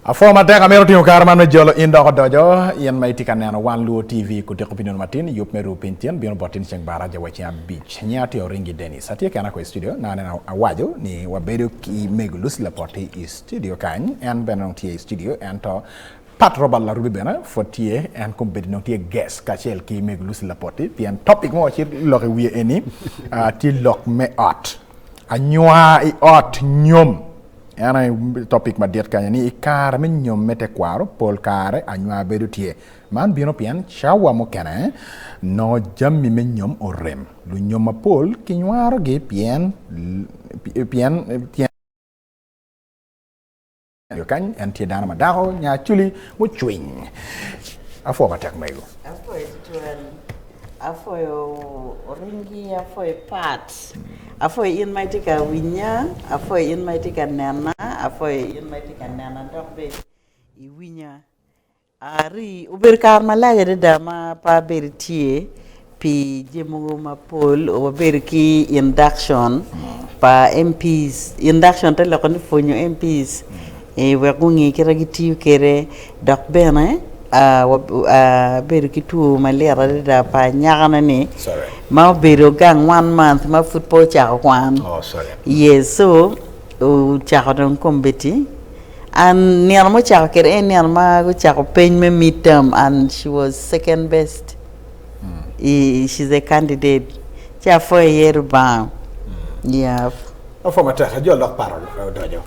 Apwo matek amito tingo kare man me jolo in dok odoco in ma itye ka neno Wan Luo TV kudiko pi nino matin yub me ruu piny tyen bino bot tin ceng baraja wa ceng abic. Nyinga tye Oringi Dennis. Atye kena ko i studio na aneno awaco ni wabedo ki mego Lucy Lapoti i studio kany en bene dong tye i studio ento Pat Robert Larubi bene pwod tye en kombeddi dong tye guest kacel ki mego Lucy Lapoti pien topic mo wacit lok i wiye eni tye lok me ot anywar i ot nyom. En aye topic madit kenyo ni i kare me nyom me tekwaro pol kare anywar bedo tye. Man bino pien cawa mukene nongo jami me nyom orem. Lunyom mapol kinywaro gi pien pien tyen kany en tye dano ma dako nya Acholi mucwiny. Apwo matek mego. Apwoyo tutwal. Apwoyo Oringi, apwoyo Pat, apwoyo in ma itye ka winya, apwoyo in ma itye ka nena, apwoyo in ma itye ka nena dok bene iwinya. Ari, obedo kare malac adada ma pe abedo tye pi jami mogo mapol, wabedo ki induction pa MPs, induction te loko ni pwonyo MPs wek gunge kit ma gitiyo kwede dok bene abedo ki two malit adada pa anyaka ni ma obedo gang one month ma pud pe ocako kwan yes so ocako dong kombeddi and nino ma ocako kwede en nino ma gucako peny me mid term and she was second best she's a candidate ci apwoyo iye Lubanga yeah. Apwoyo matek ajo lok paro odoco.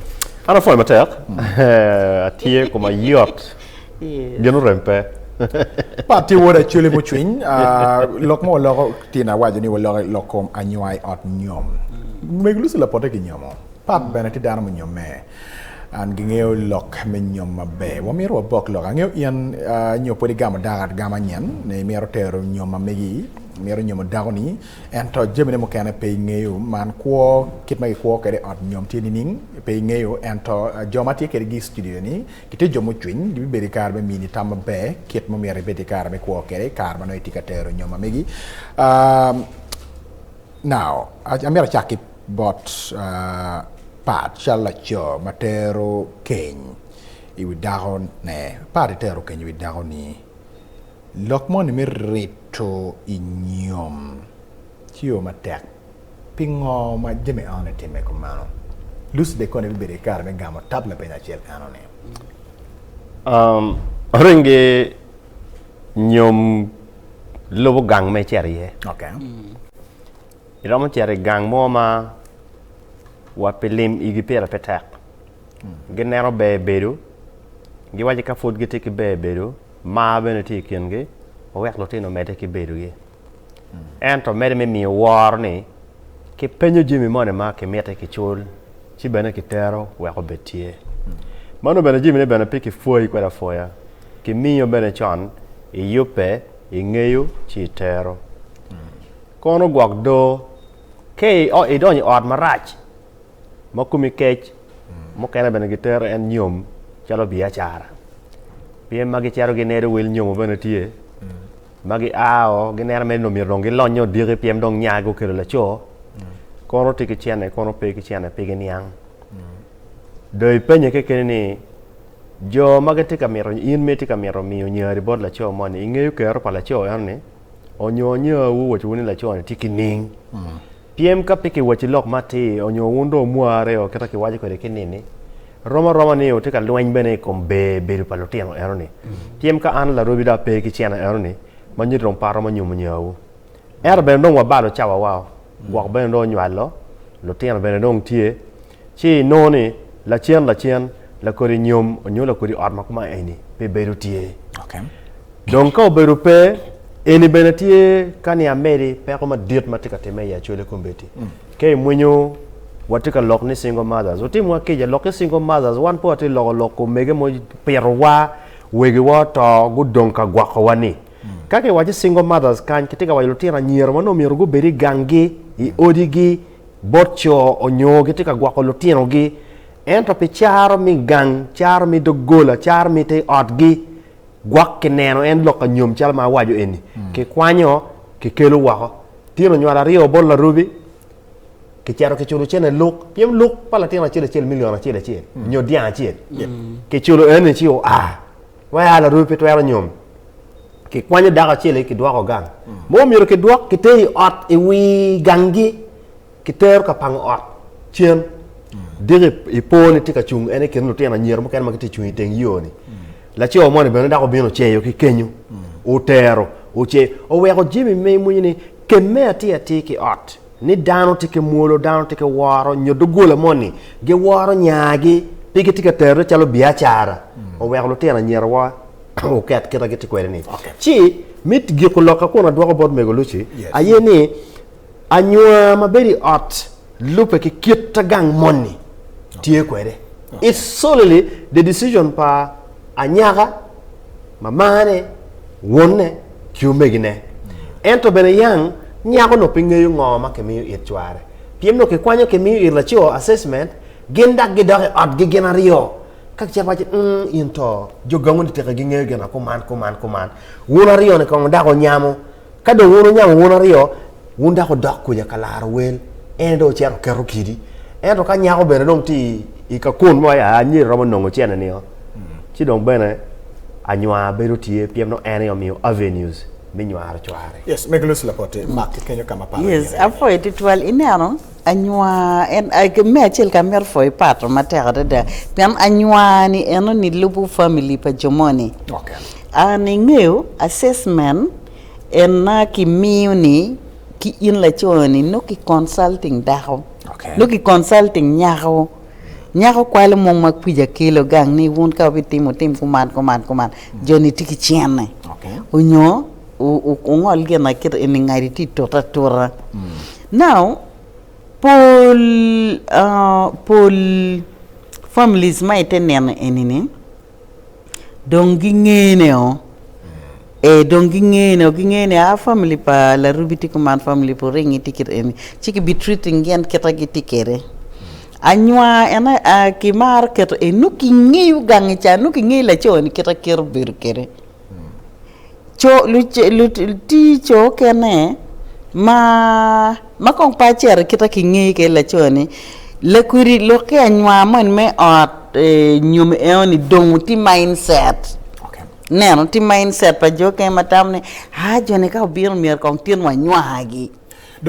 An apwoyo matek atye koma yot gin orem pe. Pat tye wod Acholi mucwiny lok ma waloko tye awaco ni waloko lok kom anywar i ot nyom. Mego Lucy lapote kinyomo. Pat bene tye dano munyomme an gingeyo lok me nyom maber. Wamito wabok lok. Angeyo in nyo pwod igamo dako agama nyen ni imito tero nyom ma megi imito nyomo dako-ni Ento jamine mukene pe ingeyo man kwo kit ma gikwo kwede i ot nyom tye nining pe ingeyo ento jo ma tye kwedgi i studio ni gitye jo mucwiny gibibedo i kare me mini tam maber kit ma myero ibed i kare me kwo kwede i kare ma nongo itye ka tero nyom ma megi. Now amito acak ki bot Pat calo laco ma tero keny i wi dako ne Pat itero keny i wi dako ni Lok moni me rito i nyom tye matek. Pingo ma jami enoni timme kumeno? Lucy bene kono bibedo ki kare me gamo tab lapeny acel enoni. Oringi nyom lubo gang ma icito iye. Iromo cito i gang mo ma wa pi lim igi pire pe tek. Gineno ber bedo, giwaco ka pud gitye ki ber bedo, Mar bene tye i kingi wek lutino omedde ki bedogi. Ento medde me miyo woro ni kipenyo jami moni ma kimiti kicul ci bene kitero wek obed tye. Mano bene jamine bene pe kipwoyi kwede apwoya, kimiyo bene con iyubbe, ingeyo ci itero. Kono gwok doo ka idonyo i ot marac ma komi kec, mukene bene gitero en nyom calo biacara. Pien ma gicito ginedo wel nyomo bene tye, ma gia o gineno mere ni myero dong gilonye odiki pien dong nyagi okelo laco, kono tye ki cene kono pe ki cene pe giniang. Dong ipenye kekeni ni jo ma gitye ka mito in ma itye ka mito miyo nyari bot laco moni ingeyo kero pa laco enoni onyo nyawu owacowu ni laco-ni tye ki ning? Pyem ka pe kiwacci lok ma atir onyo wun dong wumware o kita kiwaco kwede ki nini, rom aroma ni wutye ka lweny bene i kom ber bedo pa lutino eno ni. Pyem ka an Larobi dong ape ki cene eno ni, ma nyuto dong pe aromo nyomo nyawu. Ento bene dong wabalo cawa wa o, gwok bene dong onywalo, lutino bene dong tye, ci inongo ni lacen lacen lakodi nyom onyo lakodi ot ma kuma eni pe bedo tye. Dong ka obedo pe, eni bene tye ka ni amedi peko madit ma tye ka timme i Acholi kombeddi. Ka imwinyo watye ka lok ni single mothers, wutimwa kica, lok ki single mothers, wan pe watye loko lok omege ma opitowa, wegiwa oto gudong ka gwokowa ni. Ka kiwaco single mothers kany, kitye ka waco lutino anyira ma nongo myero gubed i ganggi, i odigi, bot co onyo gitye ka gwoko lutinogi, ento pi caro me gang, caro me doggola, caro me te otgi, Gwok kineno en lok anyom calo ma awaco eni, kikwanyo, kikelo woko. Tino onywalo aryo bot Larubi. Kicito kiculo cene luk, pien luk pa latin acel acel milion acel acel nyo dyang acel. Kiculo eni ci oa. Wai a Larubi pe twero nyom. Kikwanyo dako acel-li kidwoko gang. Mo myero kidwok kiter i ot i wi ganggi, kitero ka pango ot cen. Diki i po ni tye ka cung en i kin lutino anyira mukene ma gitye ka cung i teng yo-ni. Laco moni bene dok obino oceyo ki kenyo, otero, oceyo, oweko jami ma imwonyo ni kemme atir atir ki ot. Ni dano tye ki mwolo, dano tye ki woro, nyo doggola moni giworo nyagi pe gitye ka terone calo biacara, oweko lutino anyirawa oket kit ma gitye kwede-ni. Ci me giko lokka kun adwoko bot mego Lucy aye ni anywar ma bedo i ot lubbe ki kit ma gang moni tye kwede. It's solely the decision pa anyaka, mamane, wonne ki omegine. Ento bene yang nyako nongo pe ngeyo ngo ma kimiyo it cware. Pien nongo kikwanyo kimiyo it laco assessment, gin dok gidok i otgi gin aryo. Ka kicito waco ni, in to, jo gangu ni tika gingeyo gin ma kuman, kuman, kuman. Wun aryo ni kong dok wunyamo. Ka dong wun wunyamo wun aryo, wun dok wudok kuca ka laro wel, en dong ocito oketo kidi. Ento ka nyako bene dong tye i ka kun mo aye anyira romo nongo cene nio, ci dong bene anywar bedo tye pien nongo en aye omiyo avenues me nywaro cware. Yes, meg Lucy Lapote, mak ki kenyo ka ma paro Yes, myero iye. apwoyo tutwal. Ineno, anywar en, me acel ka amito pwoyo pato matek adada pien anywar ni eno ni lubo family pa jo moni. Okay. An ingeyo assessment en ma kimiyo ni ki in laco ni nongo ki consulting dako, nongo ki consulting nyako, nyako kwalo mung ma kwica kelo gang ni wun ka wubitimo wutim kuman kuman kuman jo ni tye ki cene onyo wungol gin ma kite eni ngadi tye tute atuta now pol pol families ma ite neno eni ni Dong gingene-o, ee dong gingene-o, gingeyo ni aa family pa Larubi tye kuman, family pa Oringi tye kit eni, ci ki bi treating gin kita gitye kwede. Anywar en aye kimaro keto en nongo kingeyo gangi ca, nongo kingeyo laco ni kita kite obedo kwede. Co tye co okene ma ma kong pe acito kita kingeyo kwede laco ni lakwidi lok ki anywar moni me ot nyomi eno ni dong tye mindset neno tye mindset pa jo okene ma tamo ni aa joni ka obino myero kong tin wanywagi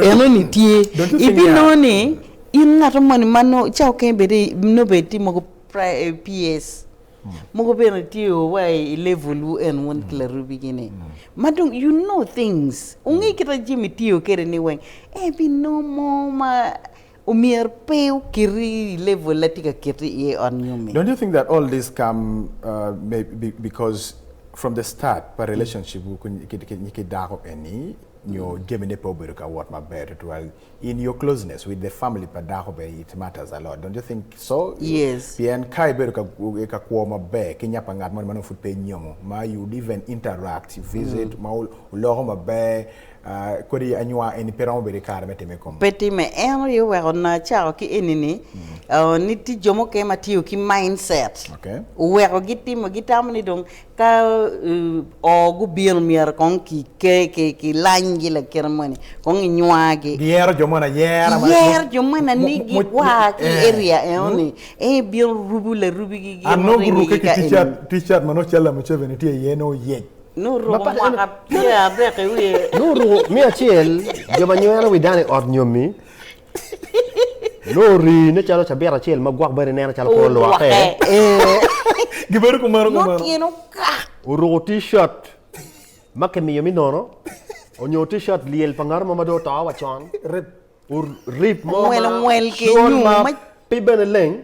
eno ni tye ibinongo ni in ngat moni ma nongo ca okene bene nongo bene tye mogo PS. Mogo bene tye wa i level wu en wun ki larubi gi ni ma dong you know things wunge kit ma jami tiyo kwede ni weng ebinongo mo ma omyero pe oketi i level ma tye ka keti iye i ot nyomi. Don't you think that all this come because from the start pa relationship wu ki dako eni nyo jami ne pe obedo ka wot maber tutwal In your closeness with the family pa dako bene it matters a lot don't you think so? Yes. Pien ka ibedo ka ka kwo maber ki nya pa ngat moni ma nongo pud pe inyomo ma you would even interact, visit ma wuloko maber kodi anywar eni pe romo bedo ki kare me time i kom. Pe time. En aye oweko na acako ki eni ni ni tye jo mukene ma tiyo ki mindset Okay. oweko gitimo gitamo ni dong Ka oo gubino myero kong kilanygi lakite moni, kong inywagi. Giyero jo moni ayera. Giyero jo moni ni gigwa ki i area enoni, en ibino rubo larubigi gin An nongo ringi gurukke ki ka eni. t-shirt, t-shirt ma nongo cal pa Museveni tye iye nongo oyec. Nongo oruko mwaka pyerarek i wiye. Nongo oruko me acel, jo ma nyweno wi dano i ot nyomi. Nongo orine calo cabit acel ma gwok bene ineno calo pe olwokke. Gibedo kumeno Nongo kumeno. tyene okak. Oruko T-shirt ma kimiyo me nono onyo T-shirt lyel pa ngat mo ma dong oto wa con. Rip. Rip mo Ongwel ma ongwel col kenyu ma ma pe bene leng.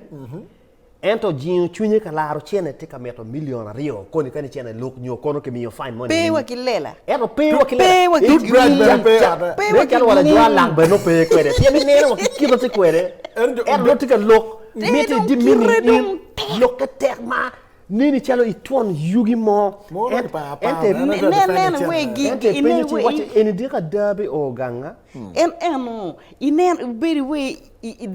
Ento jingo cwinye ka laro cene tye ka mito milion aryo koni ka ni cene luk nyo kono kimiyo fine moni Pe wa ki lela. Ento pe wa ki Pe lela. wa ki Toothbrush bene pe ate. Pe wa Nen ki calo wa lajwa ngum. lak bene nongo pe kwede pien ineno wa ki kite tye kwede. Ento Ento nongo tye ka lok Tye miti dong di mini kite in dong tek. lokke tek ma neni calo itwon yugi mo. Mo Ent- romo pa apar, ento en Ne aye ne defend we cene. gi ento ine ipenyo ci we iwaco eni dik ada bi o ganga. En eno inen ibedo iwe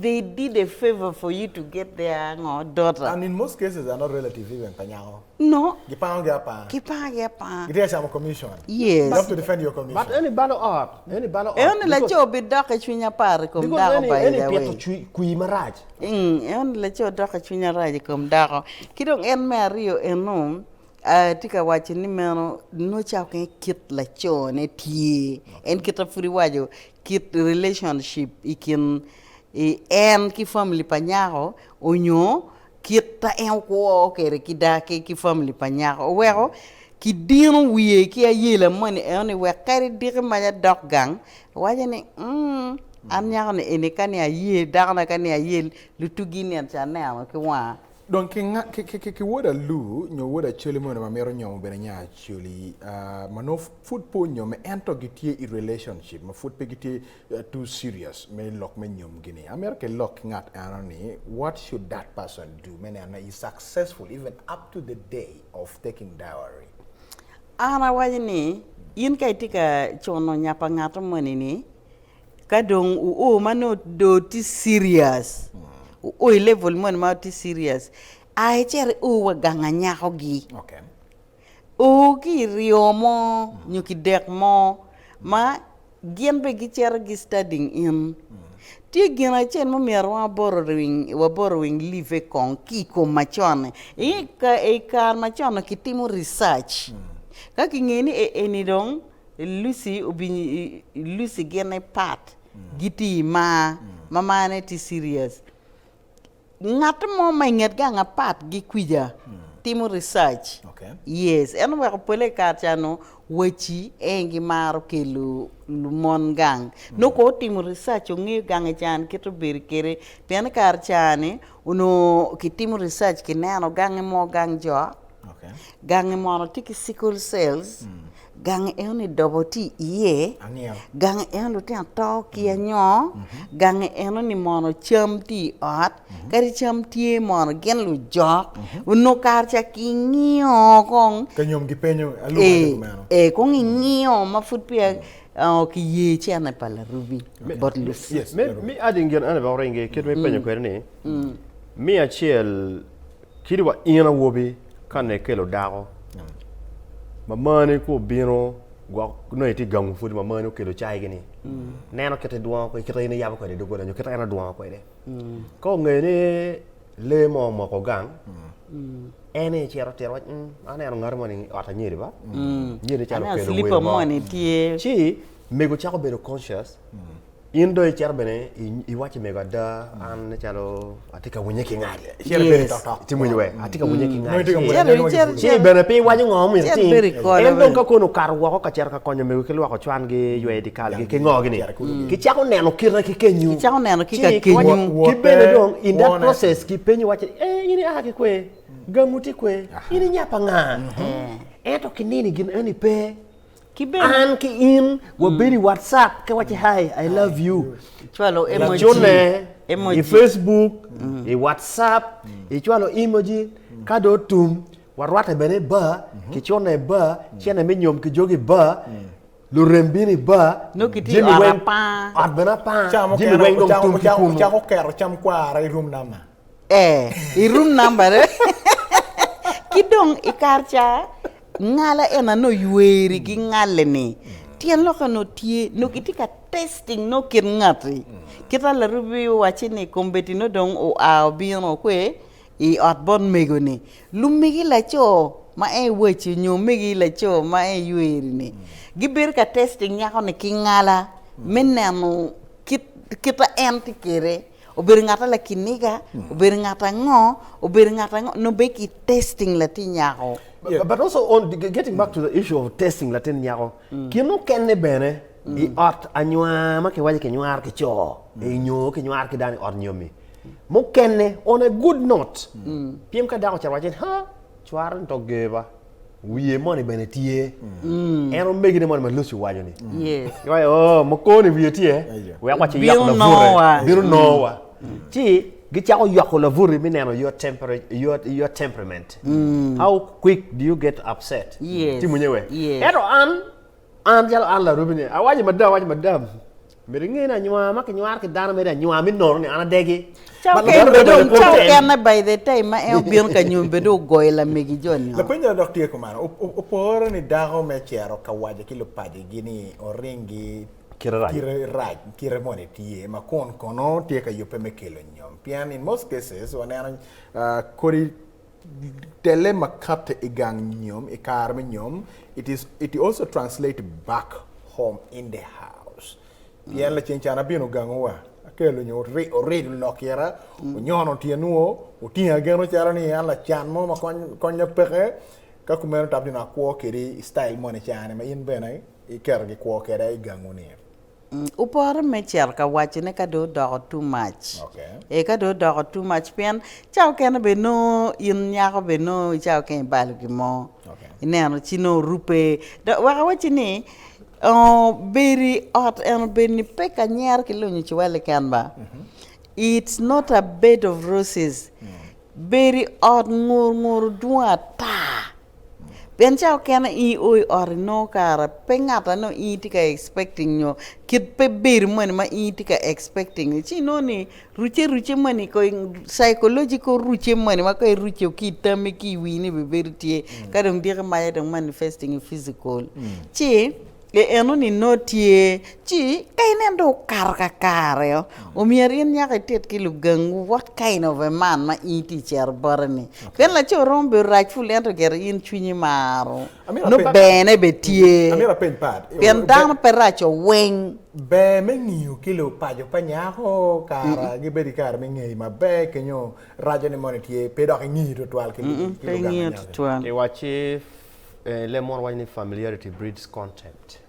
they did a favor for you to get their ngo daughter. And in most cases they are not relative even pa nyako. No. Gipango gi apanga. Gipango gi apanga. Gitye ka camo commission. Yes. You have to defend your commission. But eni balo ot. Eni balo ot. Eni laco bidok i cwiny apar i kom dako by the way. Because eni pito kwir marac. Eni laco dok i cwiny arac i kom dako. Ki dong en me aryo eno Atye ka waco ni meno nongo ca kong kit lacone tye, en kite pud iwaco kit relationship i kin en ki family pa nyako onyo kit ma en okwo kwede ki family pa nyako oweko kidino wiye ki ayela moni enoni wek kadi diki mac adok gang waco ni an nyako ni eni ka ni aye dakona ka ni aye lutugi nino ca aneno ki wanga. Dong ki wod alur nyo wod acholi moni ma mito nyomo bene nya acholi ma nongo pud pe onyome ento gitye i relationship ma pud pe gitye too serious me lok me nyomgi ni. Amito ki lok ki ngat eno ni what should that person do me neno ni is successful even up to the day of taking dowry? An awaco ni in ka itye ka cuno nya pa ngato moni ni Ka dong wuo ma nongo dong wutye serious, wuo i level moni ma wutye serious, a icit io wa gang anyakogi. O ki i ryo mo nyo kidek mo ma gin bene gicito gi studying in. Tye gin acel ma myero waborrowing leave kong ki i kom macon-ni. I kare macon-ni kitimo research ka kingeyo ni eni dong Lucy Lucy gin ni pat gitye i mar ma marne tye serious. Ngat mo ma i nget gang apat gi kwica timo research yes en oweko pole i kare ca nongo waci en gimaro kelo lumon gang nongo kono otimo research ongeyo gange ca kit obedo kwede pien i kare ca ni onongo kitimo research kineno gange mo gang jo gange mono tye ki sickle cells Gang enoni dobo tye iye, gang enoni lutino to ki anyo, gang enoni mono cam tye i ot, kadi cam tye mono gin lujok, onongo kare ca kingiyo kong, ee kong ingiyo ma pud peya kiye cene pa larubi bot Lucy. Me adding gin eni wek oringi kit ma ipenyo kwede ni, me acel Kadi wa in awobi ka nongo ikelo dako, mamani ka obino gwok nongo itye gangu pud mamani okelo cai ni neno kit idwongo kwede kit ma in iyabo kwede doggola nyo kit en odwongo kwede. Ka ongeyo ni lee mo omoko gang, en aye cito tito waci aneno ngat moni i ot anyeri ba, nyeri calo okelo welo mo ci mego cako bedo conscious. In dong icito bene iwaco mego ada an nen calo atye ka winye ki ngadi. Itye winyo we? Atye ka winye ki ngadi. Ci bene pe iwaco ngo myero itim. En dong ka kono okato woko ka cito ka konyo mego ki lwoko cwangi, yweyo dyikalgi ki ngo gini. Kicako neno kite ki kenyu. Kicako neno ki ka kenyu. Ki bene dong in that process kipenyi waci ni ee in ia ki kwe? Gangu tye kwe? In inya pa nga? Ento kinini gin eni pe. An ki in wabedo i WhatsApp ka waci hi I love you. Icwalo emoji. Lacune i Facebook, i WhatsApp, icwalo emoji ka dong otum warwatte bene i bar, kicune i bar, cene me nyom kijogo i bar, lurem bino i bar, jami weng ot bene apar, jami weng dong tum ki kunu. Ocako keto cam kwara i room number. Ee, i room number. Ki dong i kare ca Ngala ena nongo yweri ki ngale ni tyen lokke nongo tye nongo kitye ka testing nongo kit ngati kita larubi owacci ni kombeddi nongo dong oa obino kwe i ot bot mego ni lumegi laco ma en iwacci nyo omegi laco ma en iyweri ni gibedo ka testing nyako ni ki ngala me neno kit kita en tye kwede. Obedo ngat a lakiniga, obedo ngat ango, obedo ngat ango, nongo bene ki testing latin nyako. But also on getting back to the issue of testing latin nyako, gin mukene bene i ot anywar ma kiwaco kinywaro ki co nyo kinywaro ki dano i ot nyomi, mukene on a good note pien ka dako ocito waco ni ha cwara ni to ger ba. Wiye moni bene tye. En omegine moni ma Lucy owaco ni. Iwaco, oh, moko ni wiye tye. Wek waci yoko labute. Bino nowa. Ci gicako yoko labute me neno your temperature, your, your temperament. How quick do you get upset? Yes. Ti munye we. Yes. Ento an, an calo an larubi ni, awaco madam, awaco madam. Myero inge ni anywar ma kinywaro ki dano mere anywar me nono ni an adegi. Ca okene by the time ma en obino ka nyom bene dong ogoyo lamegi jo-ni o. Lapeny dok tye kumano, opore ni dako me cito ka waco ki lupacigi ni oringi kite rac, kite moni tye ma kun kono tye ka yubbe me kelo nyom pien in most cases waneno kodi telle ma katte i gang nyom i kare me nyom it is it also translate back home in the house pien laceng can abino gangu wa akelo nyo orido lok ira onyono tyenwu otinga geno calo ni an lacan mo ma konya peke ka kumeno tab dino akwo kedi i style moni cani ma in bene iketo gi kwo kede i gangu ni. Opore me cito ka wacone ka dong odoko too much. Ee ka dong odoko too much pien ca okene bene nongo in nyako bene nongo ca okene ibalo gin mo. Ineno ci nongo orubbe dok wek awacci ni bedo i ot eno bedo ni pe ka nyero ki lunyo ciwal keken ba. It's not a bed of roses. Bedo i ot ngur ngur dwong ata. Pien ca okene in io i ot inongo kara pe ngat a nongo in itye ka expecting nyo kit pe bedo moni ma in itye ka expecting ni ci inongo ni rucce rucce moni psychological rucce moni ma ka iruco ki i tammi ki i wii ni bibedo tye ka dong diki maca dong manifesting i physical ci E eno ni nongo tye, ci ka inen dong okato kakare o, omyero in nyaka itit ki lugangwu what kind of a man ma in itye cito bote ni. Pien laco romo bedo rac pul ento gire in cwinyi maro, nongo berne bene tye. Amyero apeny Pat. Pien dano pe raco weng. Ber me ngiyo ki lupaco pa nyako kara gibedo ki kare me ngeyi maber kenyo raco ni moni tye pe dok ingiyi tutwal ki Pe ingiyo tutwal. Iwacci Leb mono waco ni familiarity breeds contempt.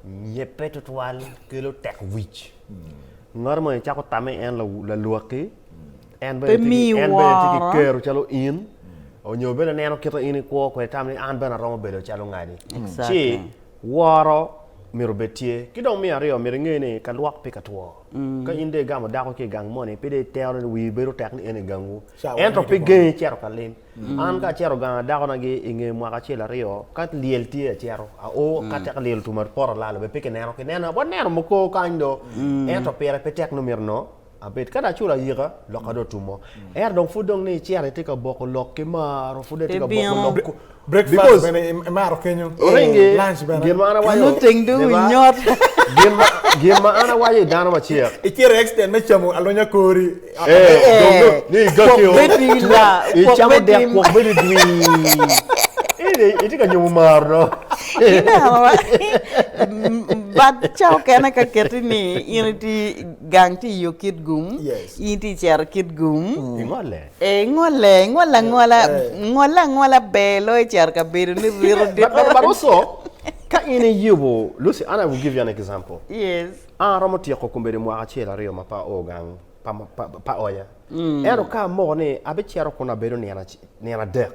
Nyebbe tutwal kelo tek wic. Ngat moni cako tame en lalwaki, en bene tye ki kero calo in, onyo bene neno kit ma in ikwo kwede tamo ni an bene aromo bedo calo ngani. Ci woro myero obed tye. Ki dong me aryo myero inge ni ka lwok pe ka two. Ka in dong igamo dako ki i gang moni pe dong itero ni wii bedo tek ni en i gangwu. Ento pe gengi cito ka lim. An ka acito gang dakona-gi i nge mwaka acel aryo, ka lyel tye acito, ao ka tek lyel otum apoto alalo bene pe kineno, kineno waneno moko kany do, ento pire pe tek nongo myero nongo abed. Ka dong aculo ayika, lokka dong otumo. Ento dong pud dong ni icito itye ka boko lok ki maro, pud dong itye ka boko lok. Breakfast bene imato kenyo, Oringi, lunch bene. gin ma an awaco, Nongo teng dong Neba, onyot. gin ma, gin ma an awaco i dano macek. Icito i extent me camo alunya kori. Eh, dong dong, ni igaki o. Kwok bedi la, kwok Icamo bedi dek kwok bedi dwii. Ini itye ka nyomo maro do. Ineno ba? But ca okene ka keti ni in itye gang tye i yo Kitgum, Yes. in itye cito Kitgum. Ingole. Ee, ingole, ingole angola, ngole angola ber loyo cito ka bedo ni rito But, but, but also, ka in iyubo, Lucy, and I will give you an example. Yes. An aromo tyeko kombeddi mwaka acel aryo ma pe ao gang pa, pa, pa oya. Ento ka amoko ni abicito kun abedo nino, nino adek,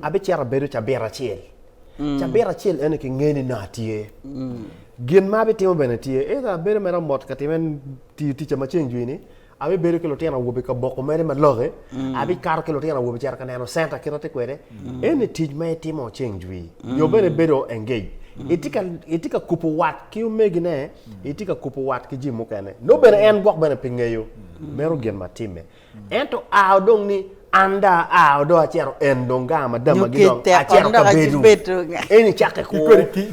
abicito abedo cabit acel. Cabit acel eni kingeyo ni nongo atye. Gin ma abitimo bene tye. Either abedo mere mot ka time tiyo ticca ma ceng jwi-ni, Abibedo ki lutino awobe ka boko mere ma loke, abikato ki lutino awobe cito ka neno centa kit atye kwede. Eni tic ma itimo ceng jwi, nyo bene ibedo engage. Itye ka, itye ka kubo wat ki omegine, itye ka kubo wat ki ji mukene. Nongo bene en gwok bene pe ngeyo meno gin ma timme. Ento a dong ni an dong aa dong acito en dong gang madam magi dong acito ka bedo. Eni cakke kwo.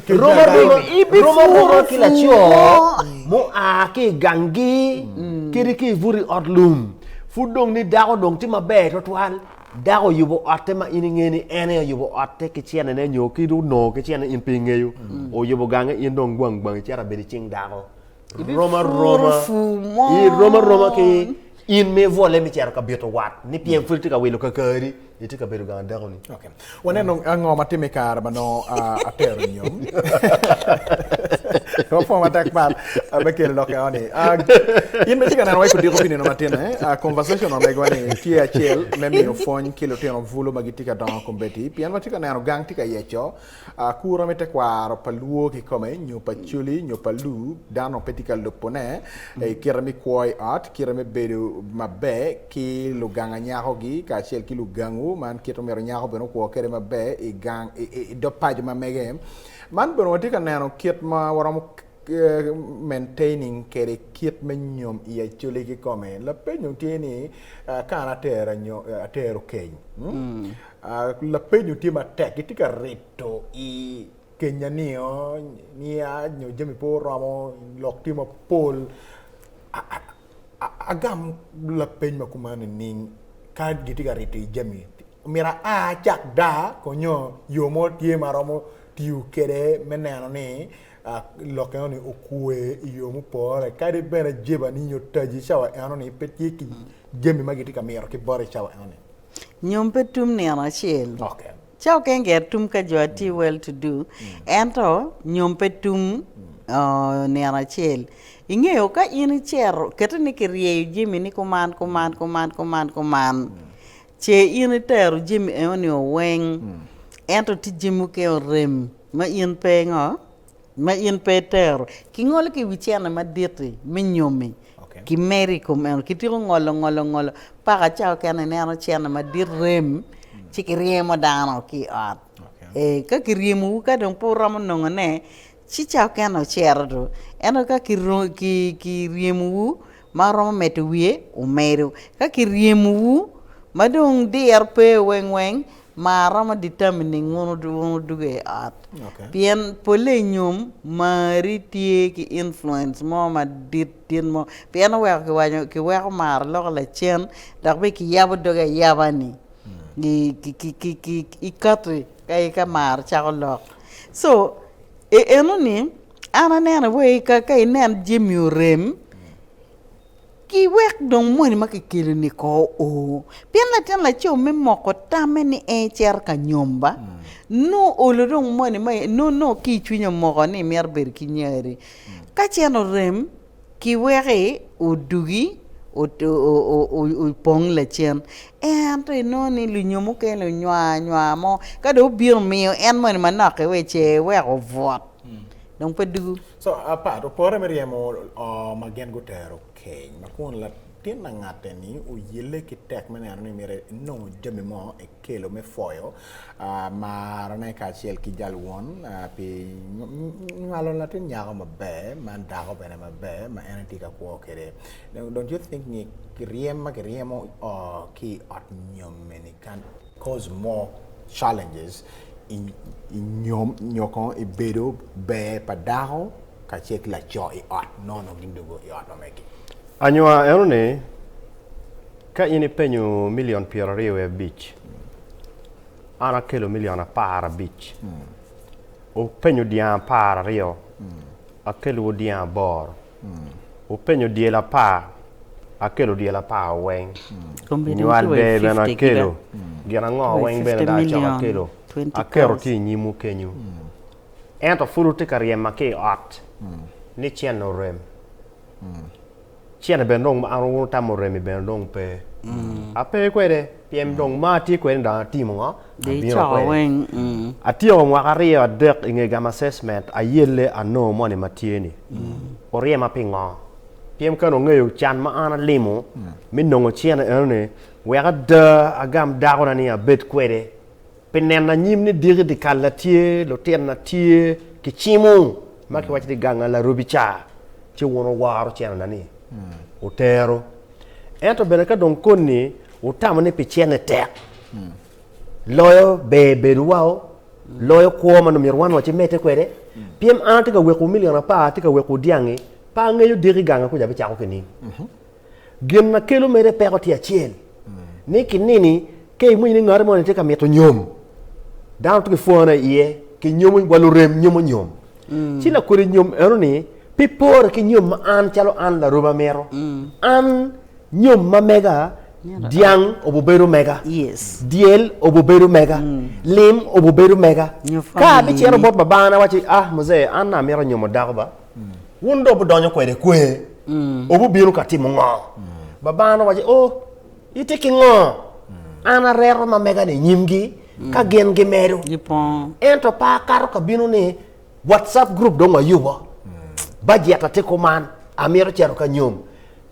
Rom aroma, rom aroma ki laco mua ki i ganggi kadi ki i buto i ot lum pud dong ni dako dong tye maber twatwal dako oyubo otte ma in ingeyo ni en aye oyubo otte ki cenene nyo ki onongo ki cenene in pe ingeyo oyubo gange in dong gwang gwang icito abedo i cing dako rom aroma rom aroma ki in ma ibwole me cito ka bito wat ni pien pud itye ka wilo kakari itye ka bedo gang dakoni. Okay. Waneno ango ma timme i kare ma nongo atero nyom. Wapwo matek pat me kelo lok eno ni. In bene itye ka neno wa i kudiko pi nino matin eh? Conversation wa megwa ni tye acel me miyo pwony ki lutino bulu ma gitye ka dongo kombeddi pien watye ka neno gang tye ka yeco Akura me tekwaro pa Luo kikome nyo pa Acholi nyo pa Lu dano pe tye ka lubone i kite me kwo i ot, kite me bedo maber ki luganga nyakogi kacel ki lugangu man kit ma myero nyako bene okwo kwede maber i gang i dog paco ma mege. Man bene watye ka neno kit ma waromo. Maintaining kede kit me nyom i Acholi kikome. Lapeny dong tye ni ka an atero atero keny, lapeny dong tye matek gitye ka rito i kenya nio niya nyo jami pe oromo lok tye mapol agam lapeny ma kuman nining ka gitye ka rito i jami Myero aa acak daa ko nyo yo mo tye ma aromo tiyo kwede me neno ni lok eno ni okwe i yo mupore kadi bene jeba ni nyo taji cawa eno ni pe tye ki jami ma gitye ka mito ki bote i cawa eno ni. Nyom pe tum nino acel. Cawa keken ger tum ka jo atye well to do ento nyom pe tum nino acel. Ingeyo ka in icito keti ni kiryeyo jami ni kuman kuman kuman kuman kuman Ce in itero jami enoni weng, ento tye jami mukene orem ma in pe ngo, ma in pe itero. Kingolo ki i wi cene madit-ti me nyomi, kimedo i kom eno, kitiko ngolo ngolo ngolo paka ca okene ineno cene madit rem ci kiryemo dano ki i ot. Ee, ka kiryemowu ka dong pe wuromo nongone ci ca okene wucito do. Ento ka kiryemowu ma romo medo wiye, wumedo. Ka kiryemowu ma dong diro pe weng weng, mar romo determining wun wudwogo i ot. Pien polle i nyom, marri tye ki influence mo madit dit mo. Pien oweko kiwaco kiweko mar loko lacen dok bene kiyabo doge ayaba-ni ikati ka mar cako lok. So i enoni An aneno wai ka inen jami orem ki wek dong moni ma kikelo ni ko oo pien latin laco me moko tamme ni en ecito ka nyom ba nongo olo dong moni ma nongo ki i cwinye omoko ni emito bedo ki nyari ka cen orem ki weki odugi opong lacen ento inongo ni lunyom mukene onywar anywar mo ka dong obino omiyo en moni manok-ki wa ce eweko obwot dong pe dugu. So apat opore me ryemo oo ma gin gutero keny ma kun latin langatte ni oyelle ki tek me neno ni myero enongo jami mo ekelo me pwoyo marone kacel ki jal won pi nywalo latin nyako maber ma dako bene maber ma en tye ka kwo kwede. Don't you think ni ryem ma kiryemo oo ki i ot nyomme-ni can cause more challenges i nyom nyo kono i bedo ber pa dako kacel ki laco i ot nongo gidwogo i ot ma megi? Anywa enoni ka in ipenyo milion pyeraryo wiye abic, an akelo milion aparabic, wupenyo dyang apararyo, akelowu dyang aboro, wupenyo dyel apar, akelo dyel apar weng, nywal ber bene akelo, gin ango weng bene dong acako akelo, aketo tye i nyimwu kenyu, ento pud wutye ka ryema ki i ot ni cente orem. Cente bene dong an wun wutamo remi bene dong pe. Ape kwede pien dong ma atye kwede ni dong atimo ngo? Abino kwede. Atyeko mwaka aryo adek i nge gamo assessment ayelle anongo moni ma tye ni. Oryema pingo? Pien ka onongo angeyo can ma an alimo me nongo cente eno ni wek ada agam dakona ni abed kwede pi neno anyim ni diki dikal-la tye, lutinna tye, kicimo ma kiwaco ni ganga larobi ca. ci wun wuworo cenena ni wutero. Ento bene ka dong koni wutamo ni pi cene tek loyo ber bedowa, loyo kwo ma onongo myero wan wacimedde kwede, pien an atye ka wekowu milion apar, atye ka wekowu dyangi, pe angeyo diki ganga kuca bicako ki ning. Gin ma kelo mere peko tye acel, ni kinini ka iwinyo ni ngati moni tye ka mito nyom, dano tye ki pwone iye, kinyomo wa lurem nyomo nyom. Ci lakodi nyom eno-ni pe pore ki nyom ma an calo an larobi amito. An nyom ma mega dyang obubedo mega, dyel obubedo mega, lim obubedo mega. Ka abicito bot babana awacci, ah muzee an amito nyomo dako ba, wun dong wubidonyo kwede kwe, wubibino ka timo ngo? Babana owacci, oh itye ki ngo? An areto ma mega-ni i nyimgi ka gin gimedo. Ento pe akato ka bino ni WhatsApp group dong wayubo, bajeta tye kuman, amito cito ka nyom.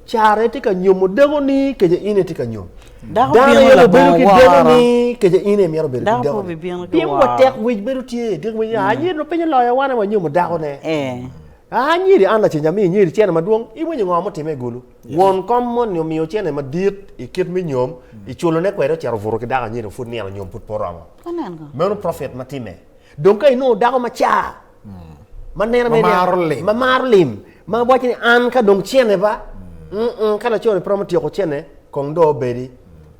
Cara itye ka nyomo dako-ni kece in itye ka nyom. Dano aye obedo ki dako-ni kece in aye imito bedo ki dako-ni. Pien wa tek wic bedo tye, tek wic, ah, nyen piny oloyo wan aye wanyomo dako-ne. Anyeri an laceng amiyo nyeri cene madwong, iwinyo ngo mutime i Gulu? Won kom moni omiyo cene madit i kit me nyom, i culone kwede ocito obuto ki dako anyeri pud nino nyom pud pe oromo. Meno profit ma time. Dong ka inongo dako macar ma neno Ma maro lim. ma maro lim, ma waco ni an ka dong cene ba, mm, ka laco ni pe romo tyeko cene, kong dong obedi.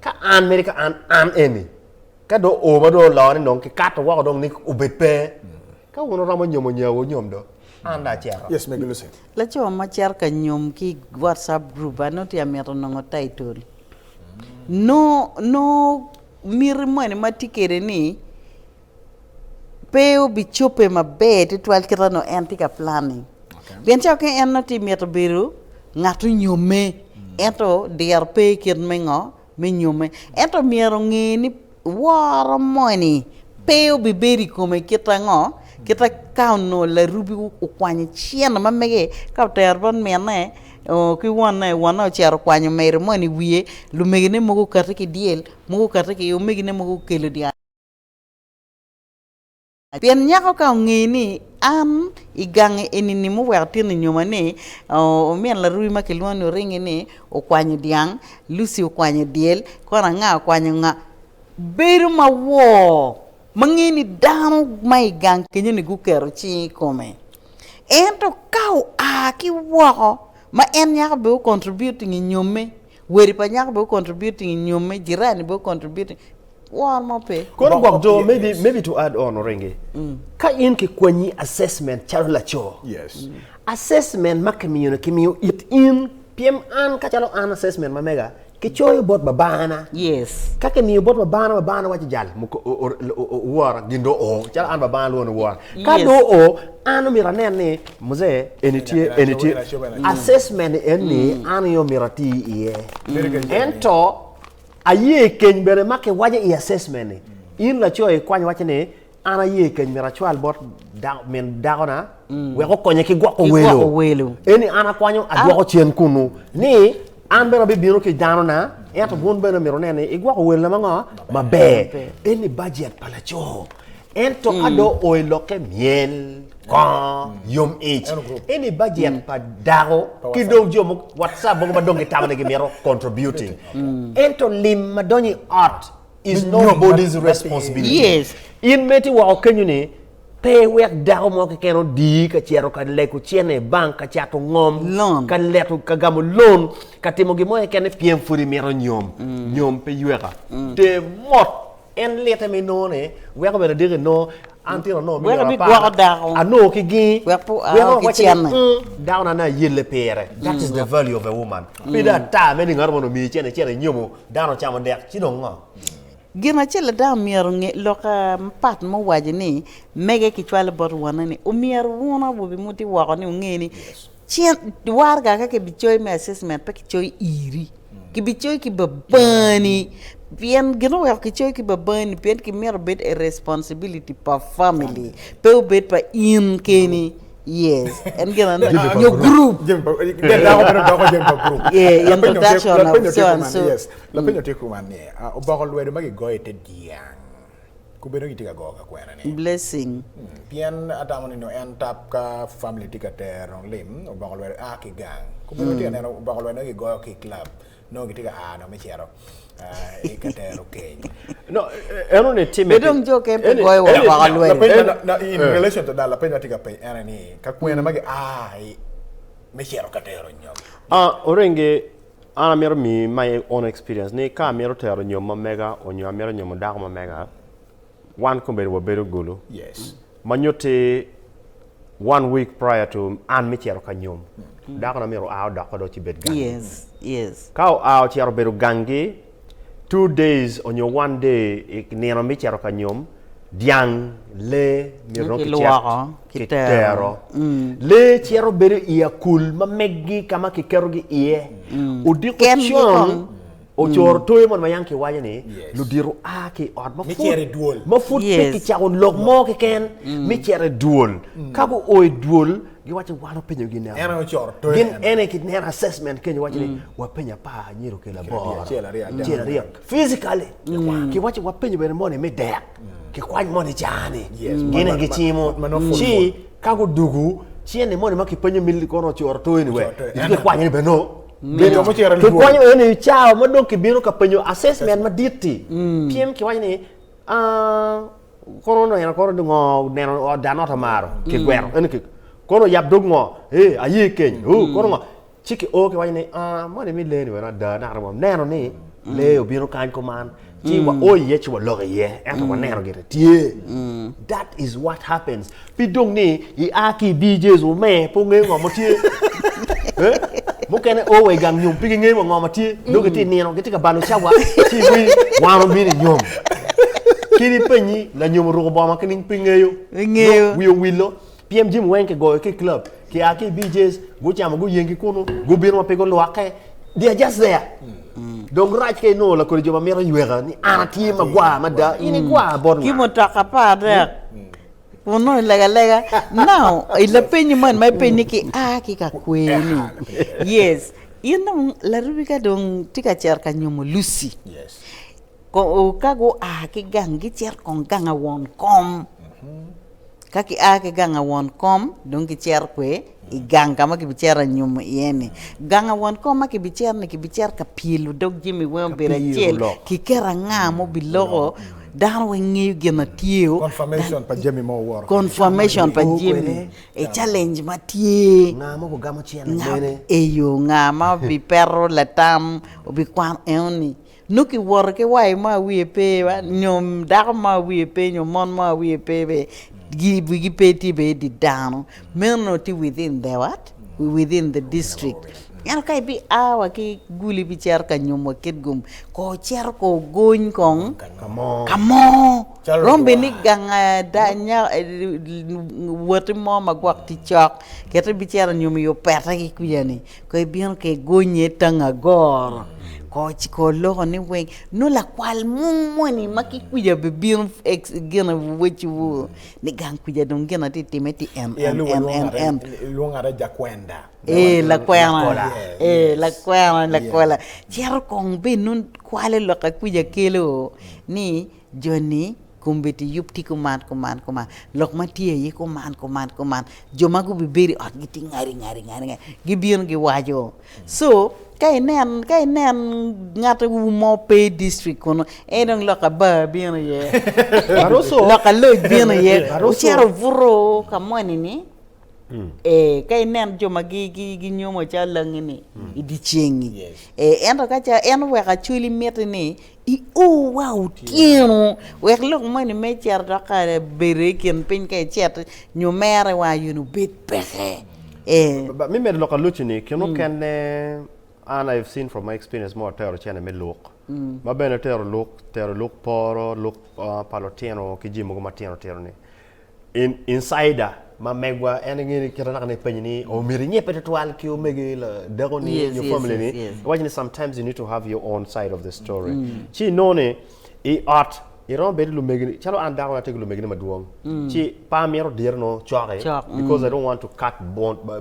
Ka an mere ka an, an eni, ka dong oo ma dong olone dong kikato woko dong ni obed pe, ka wun wuromo nyomo nyawu wunyom do, an dong acito. Yes, Mego Lucy. Laco ma cito ka nyom ki i WhatsApp group a nongo tye ka mito nongo title. Nongo, nongo miti moni ma tye kwede ni pe obicobbe maber tutwal kit ma onongo en tye ka planning. Pien cawa ki en nongo tye mito bedo ngat onyomme ento diro pe i kit me ngo me nyomme. Ento myero onge ni woro moni pe obibedo i kome kit ango kit ka onongo larubi okwanyo cene ma mege ka otero bot minne ki wonne, wonne ocito okwanyo omedo moni i wiye lumegine mogo okati ki dyel mogo okati ki omegine mogo okelo dyang. Pien nyako ka onge ni an i gangi eni-ni muweko tin inyoma ni, omin larui ma kilwongo ni Oringi ni okwanyo dyang, Lucy okwanyo dyel, kono anga okwanyo nga, bedo ma wor ma ngeyo ni dano ma i gang kenyo-ni guketo cing i kome. Ento ka oa ki woko ma en nyako bene o contributing i nyomme, weri pa nyako bene o contributing i nyomme, jirani bene o contributing, wor mo pe. Kono gwok jo maybe maybe to add on Oringi, ka in kikwanyi assessment calo laco, Yes. assessment ma kimiyo ni kimiyo it in pien an ka calo an assessment ma mega kicoyo bot babana. Yes. Ka kimiyo bot babana, babana waco jal muko- o- o- o- o- wora gin do o calo an babana lwongo ni wora. Ka Yes. do o an omyero anen ni muzee eni tye eni tye assessment eni an aye omyero ati iye. Ento Aye keny bene ma kiwaco i assessment ni, in laco ikwanyo iwaco ni an aye keny myero acwal bot min dakona wek okonye ki gwoko welo. Eni an akwanyo adwoko cen kunu ni an bene abibino ki danona ento wun bene myero wunen ni igwoko welona ma ngo maber. Eni budget pa laco. Ento ka dong oo i lokke myel, kongo, yom ic, eni bajet pa dako ki dong jo mo WhatsApp mogo ma dong gitamo ni gimito contributing. Ento lim ma donyo i ot is nobody's responsibility. Yes. In ma itye woko kenyo ni pe iwek dako mo keken odiyi ka cito ka lego cene i bank, ka cato ngom, Loan. ka leto, ka gamo loan, ka timo gin mo keken ni pien pud imito nyom. Nyom pe yweka. Ter mot. En lite ma inongo ni weko bene diki inongo an tino anongo Weko million ibigwoko apar dako. anongo ki gingi Wek pe oa weko ki waco ni cene. mm, dakona ni ayelle pire that is the value of a woman pe dong ata me ni ngat mono omiyi cene icito inyomo dano ocamo dek ci dong ngo? Gin acel ada omyero onge lok mapat muwaco ni mege kicwalo bot wonne ni omyero wun awobe ma wutye woko ni wunge ni cen waraga ka kibicoyo me assessment pe kicoyo iri. Kibicoyo ki babani pien gin oweko kicoyo ki babani pien kimito obed a responsibility pa family pe obed pa in keni yes en gin aneno nyo group yeah introduction of so and so Yes, lapenyo tye kuman ni oboko lwedo ma gigoyo i te dyang Gubedo gitye ka go ka kwena ni. Blessing. Pien atamo ni nongo en tap ka family tye ka tero lim oboko lwedo a ki gang. Gubedo gitye ka neno oboko lwedo nongo gigoyo ki i club nongo gitye ka a nongo me cito i ka tero keny. No, eno ni time. Be dong jo keken pe goyo wa oboko lwedo. Lapeny ma in relation to that lapeny ma atye ka penyo en aye ni ka kwena ma gia i me cito ka tero nyom. Ah, Orenge An amito miyi my own experience ni ka amito tero nyom ma mega onyo amito nyomo dako ma mega, wan kombeddi wabedo gulu. Yes. Ma nyutti one week prior to an me cito ka nyom, dako na myero oa odok dong ci bed gangi. Yes, yes. Ka oa ocito obedo gangi, two days onyo one day i nino me cito ka nyom, dyang, lee myero dong kicit kitero. Lee cito bedo i akul ma meggi ka ma kiketogi iye. Odiko con, ocoro toyo moni ma yam kiwaco ni ludito a ki i ot ma pud pe kicako lok mo keken me cito i dwol. Ka guo i dwol, giwaco ni wan wapenyogi ni gin en aye kineno assessment kenyo waco ni wapenyo apar anyira okelo aboro, acel aryo. Physically, kiwaco wapenyo bene moni me dek, kikwany moni cani, gin aye gicimo, ci ka gudugu. Cente moni ma kipenyo mili kono ocoro toyo ni we. Itye ka kwanyo ni bene no. Jo mucito i Kikwanyo eni i cawa ma dong kibino ka penyo assessment madit-ti. Pien kiwaco ni ah, kono oneno kono ni ngo neno ot dan ot amaro kigwero eni ki kono oyab dog ngo ee aye keny oo kono ngo Ci ki o ki waco ni, Aa, moni mi lee ni wene ada naka dong waneno ni lee obino kany kuman, ci wa o iye ci waloko iye, ento waneno gire tye. That is what happens. Pi dong ni i a ki i DJs wume pe wungeyo ngo ma tye. Eh? Mukene o wa i gang nyom pe gingeyo wa ngo ma tye, dong gitye nino, gitye ka balo cawa, ci iwiny wan obino i nyom. Kadi ipenyi lanyom oruko bongo ma kining pe ngeyo. Pe ngeyo. Wiye owilo. Pien jami weng kigoyo ki i club, kia ki i BJ's, gucamo guyeng ki kunu, gubino ma pe gulwakke, they are just there. Dong rac ka inongo lakodi jo ma mito yweka ni an atye magwar mada, in igwar bot Ki nga? mutoka 13 kun nongo ilego alega. Now, i lapenyi moni ma ipenyo ni ki a ki ka kwer ni, yes, in dong larubi ka dong tye ka cito ka nyomo Lucy, ka gua ki gang gicito kong gang a won kom. Ka kia ki gang a won kom, dong gicito kwe i gang ka ma kibicito anyumo iye-ni. Gang a won kom ma kibicito-ni kibicito ka pyelo dog jami weng obedo acel, kiketo anga ma obiloko, dano weng ngeyo gin ma tye-o. Confirmation pa jami ma oworo. Confirmation pa jami, e challenge ma tye. Nga ma obigamo cente mene? Eyo, nga ma obipeto latam, obikwano enoni. Nongo kiwoto ki wayo mo a wiye pe nyo dako mo a wiye pe nyo mon mo a wiye pe bene wigi pe tye bene i di dano meno nongo tye within the what? Within the district. Ento ka ibi a wa ki guli ibicito ka nyomo wa Kitgum ko cito ko ogony kong ka mo romo bed ni gang woti mo ma gwok tye cok kit ibicito nyomo i opete ki kuca ni Ko ibino ka igonye tang agoro, ko ci ko loko ni weng nongo lakwal mung moni ma ki kwica bibino gine wecci wu ni gang kwica dong gin atye time tye en en en en en. Lwongo ngate jakwenda. Ee lakwena ee lakwena lakola cito kong bed nongo kwalo lok akwica kelo ni joni Kombeddi yub tye kuman, kuman, kuman, lok ma tye aye kuman, kuman, kuman, jo ma gubibedo i ot gitye ngari, ngari, ngari, ngari, gibino giwaco. So, ka inen, ka inen ngat mo pe i district kunu, en dong lok aba bino iye, lok aloc bino iye, wucito wubuto ka moni-ni, ee, ka inen jo ma ginyomo calo langi-ni i dyeceng-ngi, ee, ento ka ca en oweko Acholi miti ni I o wa otyeno wek lok moni me cito dok ka bedo i kin piny ka icit nyo mere wa aye-ni obed peke. Ee. Me medo lok alucci ni, kin mukene an I have seen from my experience ma watero cene me luk, ma bene tero luk, tero luk poro, luk pa lutino ki jami mogo matino tino ni. Insider ma megwa en ngeyo ni kite naka ni penyo ni omyero inyebbe tutwal ki omegi dako ni nyo family ni iwaco ni sometimes you need to have your own side of the story ci inongo ni i ot iromo bedo lumegi ni calo an dako na atye ki lumegi ni madwong ci pe amito dire nongo coki because I don't want to cut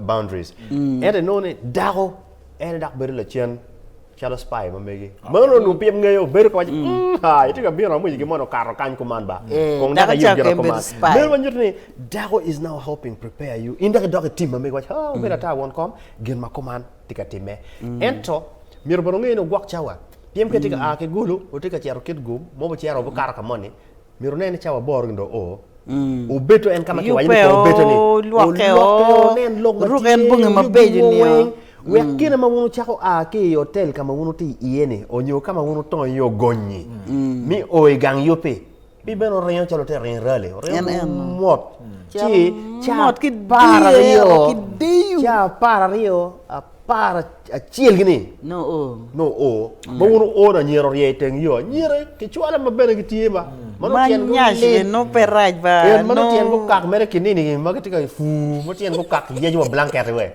boundaries ento inongo ni dako en dok bedo lacen calo spy ma megi. Meno onongo pien ngeyo bedo ka waco mm, ha, itye ka bino amwinyo gin moni okato kany kuman ba. Eh, Kong dako dako ayub cako gina en bedo kuman. spy. Meno ma nyuto ni dako is now helping prepare you. In dok idok i team ma megi waco, ha, obedo ata won kom, gin ma kuman tye ka timme. Ento, myero bene wunge ni wugwok cawa. Pien ka itye ka a ki Gulu, wutye ka cito Kitgum, mo wucito wukato ka moni, myero wunen ni cawa aboro gin dong oo. Obeto en ka ma kiwaco ni Yubbe kong obeto ni. o, lwokke Olokke o, onen lok ma oruk en tye, bongi oyub mabeco giwo nio. weng. Wek kine ma wun wucako a ki i otel ka ma wun wutye iye-ni, onyo ka ma wun wutongo iye ogonyi, mi o i gang yubbi, pi bene oringo calo wutye ka ringo i rali, oringo En eno. mot, ci ca Mot ki 12, ki deyo. ca 12, 11 gini, No o. nongo oo, ma wun wuo ni anyira orye i teng yo, anyira kicwalo ma bene gitye ba, ma nongo Ma tyen gi nyac olit. bene nongo pe rac ba, En ma nongo tyen nongo gukak mere ki nini ma gitye ka pur, ma tyen gukak yeco wa blanket we,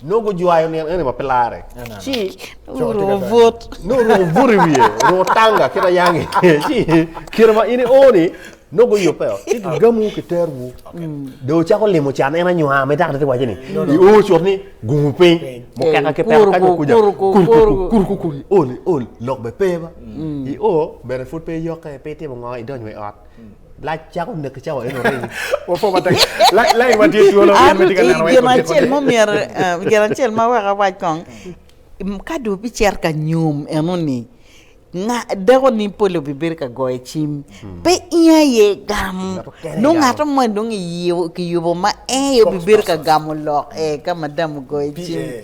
nongo gujwayo nino eni ma pe lare, ci oruko but. nongo oruko but i wiye, oruko tanga kit ayangi, ci kite ma in io ni Nongo guyubbe-o, ci gigamowu kiterowu. Dong wucako limo can en anywar ma dako tye ka waco ni, Io cut ni gungu piny, mukeka ki peko kany wa kuca, kur kur, iol iol, lok bene pe ba. Io bene pud pe iyokke, pe itimo ngo, idonyo wa i ot. Lac cako neki cawa eno ring. Wapwo matek. Line wa tye twolo in ma itye ka neno wa Gin acel ma omyero gin acel ma wek awac kong ka dong ibicito ka nyom enoni dako ni pole obibedo ka goyo cim pe in aye igamo nongo ngat mo dong kiyubo ma en aye obibedo ka gamo lok ka madam ogoyo cim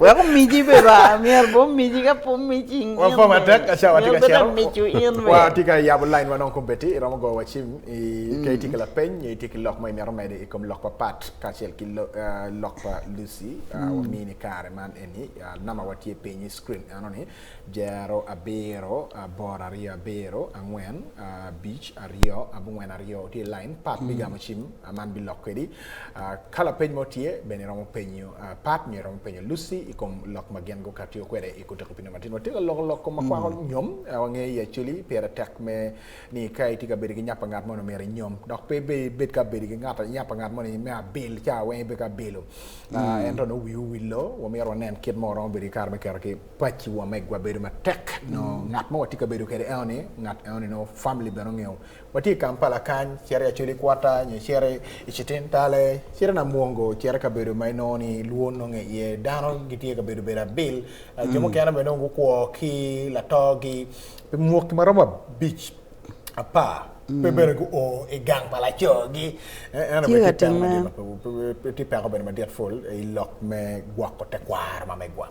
wek omici bene ba myero bene omici ka pe omici Wapwo matek ka cawa tye ka myero bed cito. amico in bene. Wa tye ka yabo line wa nongo kombeddi iromo goyo wa cim i ka itye ki lapeny nyo itye ki lok mo imito medo i kom lok pa Pat kacel ki lok pa Lucy. Wamini kare man eni namba wa tye piny i screen eno ni jero abiro aboro aryo abiro angwen abic aryo abongwen aryo tye i line Pat bigamo cim man bilok kwedi. Ka lapeny mo tye, bene iromo penyo Pat nyo iromo penyo Lucy i kom lok ma gin gukatiyo kwede i kutiko pi nino matin. Watye ka loko lok ma kwako nyom. Wangeyo i Acholi pire tek me ni ka itye ka bedo ki nya pa ngat moni omyero inyom dok pe ibed ka bedo ki nya pa ngat moni me abil ca weng ibed ka bilo. Ento nongo wiwu owillo, wamyero wanen kit ma waromo bedo ki kare me keto ki paci wa megwa bedo matek. Nongo ngat ma watye ka bedo kwede enoni, ngat enoni nongo family bene ongeyo Watye i Kampala kany, cito i Acholi Quarter nyo icito i Citintale, cito i Namwongo, cito i kabedo ma inongo ni lwor nonge iye, dano gitye ka bedo bedo abil, jo mukene bene dong gukwo ki latogi pi mwaki ma romo abic, apar, pe bene guo i gang pa lacogi. Ento bene tye peko madit ma pe, tye peko bene madit pol i lok me gwoko tekwaro ma megwa.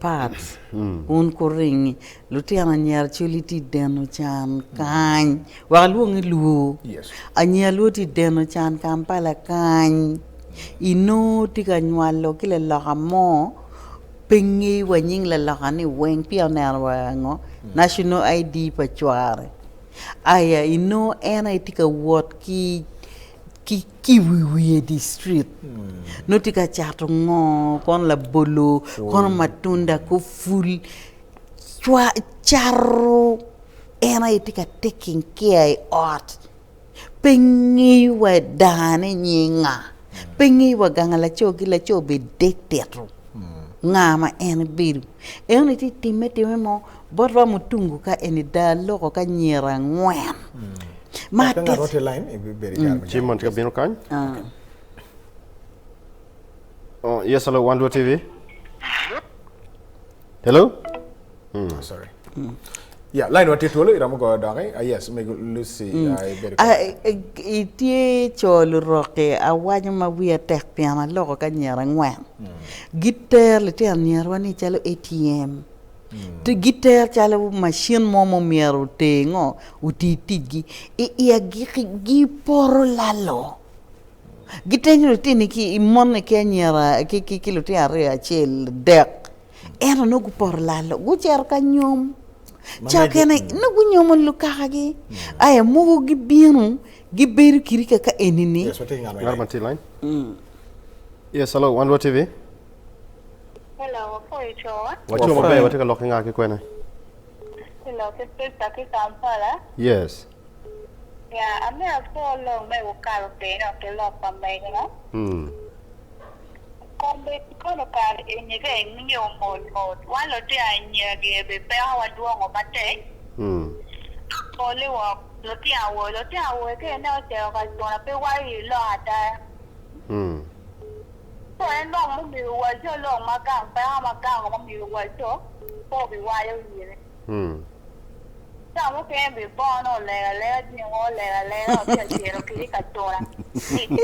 Pat, wun kuringi, lutino anyira cwali tye i deno can kany, wek alwongi lwo, anyira lwo tye i deno can Kampala kany, inongo tye ka nywalo ki laloka mo pe ngeyo wa nying laloka ni weng peya oneno wa ngo national ID pa cware aya inongo en aye tye ka wot ki ki i wi wiye di street nongo tye ka cato ngo kono labolo kono matunda kor pul cato en aye tye ka taking care i ot pe ngeyo wa dane nyinge nga pe ngeyo wa gang laco ki laco bene dek tito nga ma en ebedo enoni tye timme time mo bot wa mutungu ka eni da loko ka anyira angwen. Ma Ka ngat tye line, ibedo i kare me Cim mon tye ka bino kany. Oh, yes, hello, One Luo TV. Hello? Oh, sorry. Yeah, line wa tye twolo iromo goyo doki. Ah, yes, mego Lucy, ah, ibedo Ah, kany. itye co luroki awaco ma wiya tek pien aloko ka anyira angwen. Gitero litino anyirawa ni calo ATM. Giter calo macin mo ma myero oter ngo oti ticgi. I agikki gipoto lalo. Gitenyo lutini ki moni ki anyira ki lutino aryo acel adek ento nongo gupoto lalo gucito ka nyom ca okene nongo gunyomo lukakagi aya mogo gibino gibedo kidi kaka eni-ni. Ngat ma tye i line? Yes, hello, Wan Luo TV. Hello, wapwoyo cowa. Watye maber, watye ka lok ki nga ki kwene? Tye lok ki Prisca ki Kampala. Yes. Ya, amito apwo lok me wukato piny ki lok pa mego no. Mm. Kombeddi kono kare eni ka ingiyo mot mot, wan lutino anyira gire be peko wa dwongo matek. Mm. Pole wok lutino awobe, lutino awobe ka ineno ocito ka cuna pe waco i lok ada. Mm. Co en lok mumiyo waco lok ma gang peko ma gang mumiyo waco pe obiwaco ire. Ca mukene bibono olego alega jami mo olego alega obi acito kidi ka cuna ci pe